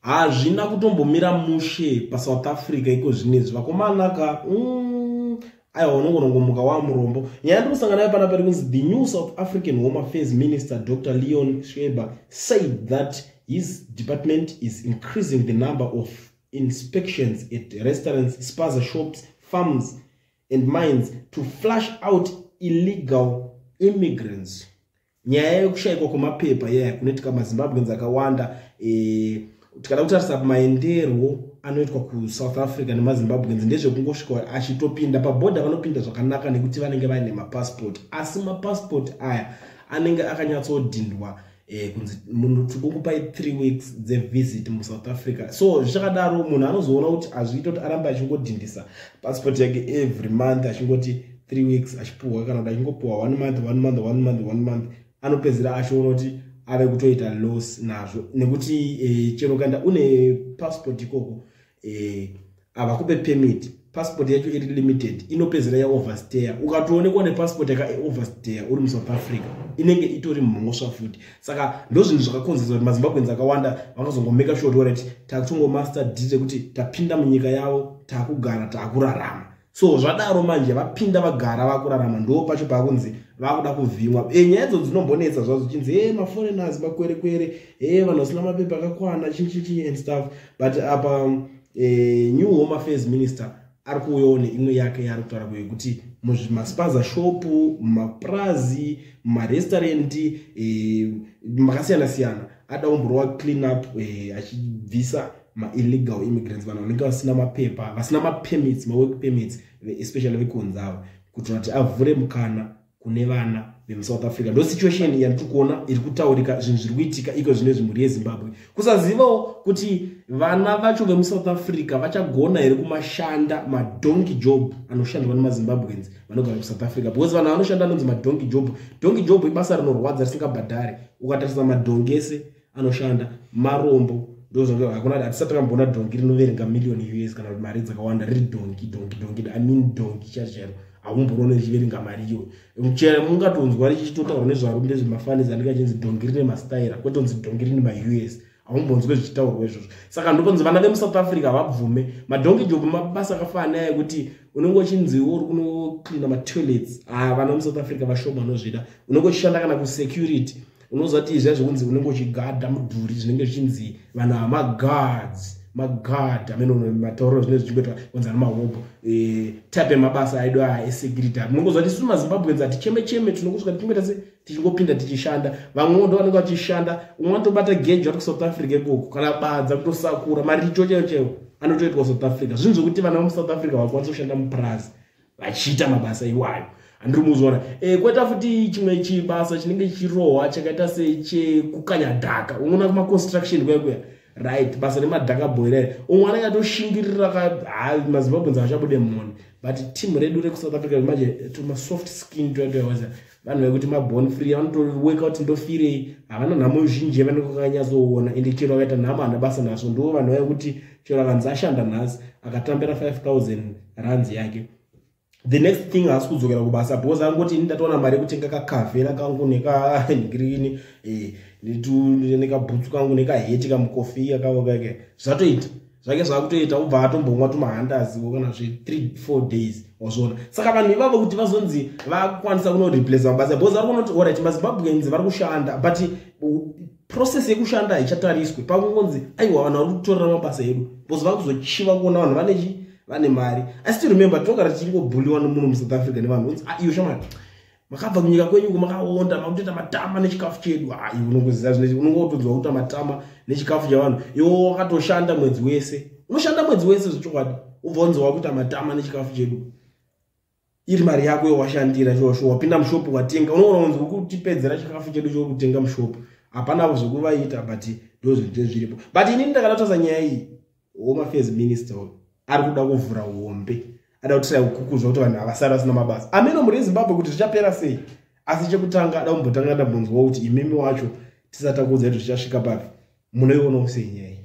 Hazvina kutombomira mushe paSouth Africa iko zvinezvi, vakomana ka. Aiwa, unongonongomuka wamurombo. Nyaya ndiri kusangana nayo panapa iri kunzi the new South African Home Affairs Minister, Dr Leon Schreiber, said that his department is increasing the number of inspections at restaurants, spaza shops, farms and mines to flush out illegal immigrants. Nyaya yekushayikwa kwemapepa yaya kunoitika maZimbabweans akawanda. Tikada kutarisa maenderwo anoitwa kuSouth Africa nemaZimbabweans, ndezvekungosvika achitopinda pabhodha. Vanopinda zvakanaka nekuti vanenge vaine mapasipoti, asi mapasipoti aya anenge akanyatsodhindwa kunzi munhu tikukupai 3 weeks dzevisit muSouth Africa. So zvichakadaro, munhu anozoona kuti hazviita kuti arambe achingodhindisa pasipoti yake every month, achingoti 3 weeks achipuhwa, kana kuti achingopuhwa one month, one month, one month, one month. Anopedzera achiona kuti ave kutoita loss nazvo, nekuti chero ukaenda une passport ikoko, havakupe permit. Passport yacho iri limited, inopedzera yaoverstaya. Ukatoonekwa nepassport yakaoverstaya uri muSouth Africa, inenge itori mhosva futi. Saka ndo zvinhu zvakakonzeresa kuti maZimbabweans akawanda vakazongomeka sure kuti alright, takutongomaster deal rekuti tapinda munyika yavo, taakugara, taakurarama. So zvadaro manje, vapinda, vagara, vakurarama, ndo pacho paakunzi vakuda kuvhimwa. Nyaya idzo dzinombonetsa zvazo, chinzi maforeigners, makwerekwere, vanhu vasina mapepa akakwana, chichichi and stuff. But apa new Home Affairs Minister ari kuuyawo neimwe yake yaari kutaura yekuti muzvimaspaza shop, mumapurazi, mumarestaurandi makasiyana siyana, ada kumborova clean up achibvisa maillegal immigrants, vanhu vanenge vasina mapepa, vasina mapermits, mawork permits, especially vekunze ava, kuitira kuti avhure mukana kune vana vemuSouth Africa. Ndo situation yandiri kuona iri kutaurika, zvinhu zviri kuitika iko zvino. Mhuri yeZimbabwe, kusazivawo kuti vana vacho vemuSouth Africa vachagona here kumashanda madonkey job anoshandwa nemaZimbabweans vanogara kuSouth Africa, because vanhu vanoshanda anonzi madonkey job. Donkey job ibasa rinorwadza risingabhadhari. Ukatarisa madhongi ese anoshanda marombo. Ndozvakuna, hatisati takamboona dhongi rinoverenga million US kana kuti mari dzakawanda riri dhongi. Dhongi, dhongi, I mean dhongi chairo chairo, haumboona richiverenga mari iyoyo. Chero mungatonzwa richichitotaurwa nezvaro ndezvemafanisi anenge achinzi dhongi rine mastaira, kwetonzi dhongi rine maUS, haumbonzwe zvichitaurwa izvozvo. Saka ndopanzi vana vemuSouth Africa vabvume madonkey job, mabasa akafanana naya ekuti unenge uchinziwo uri kunocleana matoilets. Ah, vana vemuSouth Africa vashoma vanozvida. Unenge uchishanda kana kusecurity, unoziva kuti izviya zvekunzi unenge uchigadha mudhuri, zvinenge zvichinzi vanhu hamaguards, maguard amene matauriro zvinenge zvichingoitwa kunzi ana mahobho. Type yemabasa aidu aya esecurity, munongoziva kuti isu maZimbabweans haticheme cheme, tinongosvika tichingoita se tichingopinda tichishanda. Vamwewo ndo vanenge vachishanda, umwe anotobata gejo ari kuSouth Africa ikoko, kana badza, kutosakura, maricho chaiwo chaiwo anotoitwa South Africa. Zvinhu zvokuti vana vemuSouth Africa vakwanisa kushanda mupurazi vachiita mabasa iwayo, handiri muzviona. Kwoita futi chimwe chibasa chinenge chichirohwa chakaita sechekukanya dhaka, unoona kumaconstruction kuya kuya, right? Basa remadhaka boy rere, umwe anenge atoshingirira. MaZimbabweans achabude mhoni, but team redu rekuSouth Africa manje tumasoft skin twatwaza, vanhu vekuti maborn free, vanotoweka kuti ndofirei, havana nhamo zhinji yavanenge vakanyatsoona. Ende chero vakaita nhamo, hana basa nazvo. Ndo vanhu vekuti chero akanzi ashanda nhasi, akatambira 5000 rands yake, the next thing haasi kudzokera kubasa, because angoti ini ndatoona mari yekutenga kakavhera kangu nekangirini, nekabhutsu kangu, nekaheti, kamukofi kangu kake, zvatoita zvake zvakutoita. Ubva atombomwa tumahandaziwo kana zve3 4 days, wazviona. Saka vanhu ivavo kuti vazonzi vakwanisa kunoreplace mabasa, because vari kuona kuti alright, maZimbabweans vari kushanda, but process yekushanda haichatariswe. Pakungonzi aiwa, vanhu vari kutorera mabasa edu, because vakuzochiva kuona vanhu vanechi vane mari. I still remember tinogara tichingobhuliwa nomuno muSouth Africa nevanhu unzi, "Ah, iyo shamwari, makabva kunyika kwenyu makaonda, makutoita matama nechikafu chedu." Ai, unongoziva zvine unongotonzwa kuita matama nechikafu chavanhu. Iwo wakatoshanda mwedzi wese, unoshanda mwedzi wese zvechokwadi, ubva unzi wakuita matama nechikafu chedu. Iri mari yako yowashandira shosho, wapinda mushopu watenga, unoona unzi kutipedzera chikafu chedu chokutenga mushopu. Hapana zvekuvaita, but ndo zvinhu zviripo. But inini ndakada kutarisa nyaya iyi, Home Affairs Minister ari kuda kuvhura hombe, ada kutirai kukukuzva kuti vanhu havasari vasina mabasa. Ameno mhuri yeZimbabwe kuti zvichapera sei, asi chekutanga ada kumbotanga ndambonzwawo kuti imimi wacho, tisati takuudza kuti zvichasvika papi, munoionawo sei nyaya iyi?